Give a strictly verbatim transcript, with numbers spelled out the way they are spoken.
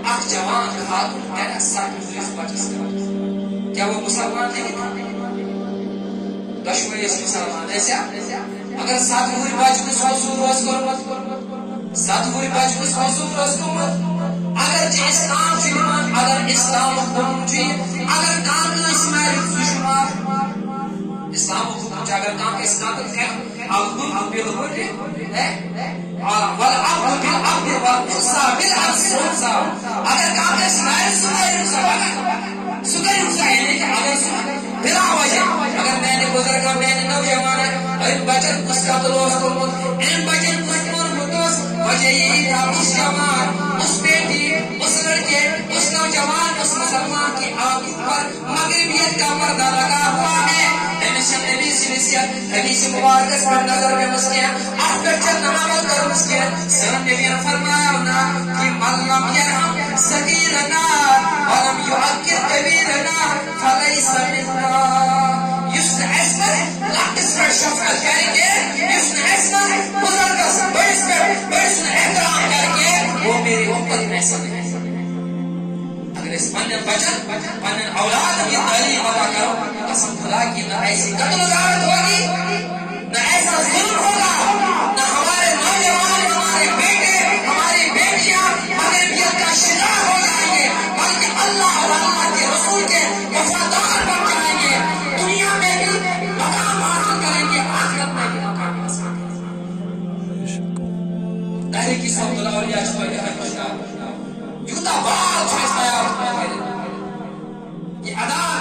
اکھ جوان خاتون کرِ ستھ وُہرِس بچس خٲطرٕ۔ کیٛاہ وہ مسلمان نہیں تھا؟ دۄشوے ٲسۍ مسلمان، ٲسیا؟ مگر ستھ وُہرۍ بچہٕ کُس حضور اوس کوٚرمُت؟ ستھ وُہرۍ بچہٕ کُس حضور اوس کوٚرمُت؟ اگر چہِ اسلام چھُ یِوان، اگر اسلامُک حکم چھُ یہِ، اگر کانٛہہ کٲنٛسہِ مارِ، سُہ چھُ معاف۔ اسلامُک حکم چھُ، اگر کانٛہہ کٲنٛسہِ قتل کرِ، البتہ بالبتہ، ہے؟ والعبد بالعبد والأنثى بالأنثى۔ اگر کانٛہہ کٲنٛسہِ مارِ، سُہ مٲرِو سا، مگر سُہ کٔرِو سا، یعنی کہ اگر سُہ بلا وجہ، اگر میانہِ بزرگن، میانہِ نوجوانن، أمۍ بچن کُس قتل اوس کوٚرمُت، أمۍ بچن کُس مونمُت اوس، وجہ یہی تھا، اس جوان، اس بیٹی، اس لڑکے، اس نوجوان، اس مسلمان کی آنکھوں پر مغربیت کا پردہ لگا ہوا ہے۔ أمِس چھِ نبی سٕنٛدِس یَتھ حدیث مبارکس پٮ۪ٹھ نظر پیمٕژ کینٛہہ، اَتھ پٮ۪ٹھ چھَنہٕ عمل کٔرمٕژ کینٛہہ۔ سٲنۍ نبیَن فرمایو نا کہ من لم یرحم صغیرنا ولم یعقر کبیرنا فلیس منا۔ یُس نہٕ اَسہِ پٮ۪ٹھ لۄکٹِس پٮ۪ٹھ شفقت کرِ کینٛہہ، یُس نہٕ اَسہِ پٮ۪ٹھ بزرگس بٔڑِس پٮ۪ٹھ، بٔڑِس سُنٛد احترام کرِ کینٛہہ، وہ میری امت میں سے نہیں۔ اگر أسۍ پننٮ۪ن بچن، پننٮ۪ن اولادن یہِ تعلیٖم عطا کرو، قسم خدا کی نہ ایسی قتل و غارت ہوگی، نہ ایسا ظلم ہوگا، نہ ہمارے نوجوان، ہمارے بیٹے، ہماری بیٹیاں مغربیت کا شکار ہو جائیں گے، بلکہ اللہ اور اللہ کے رسول کے وفادار بن جائیں گے۔ دنیا میں بھی مقام حاصل کریں گے، آخرت میں بھی مقام حاصل کریں گے۔ تحریک صوت الاولیاء چھُ واریاہ اہم کِتاب۔ یوٗتاہ بال چھُ اَسہِ تیار کوٚرمُت۔ یہِ ادا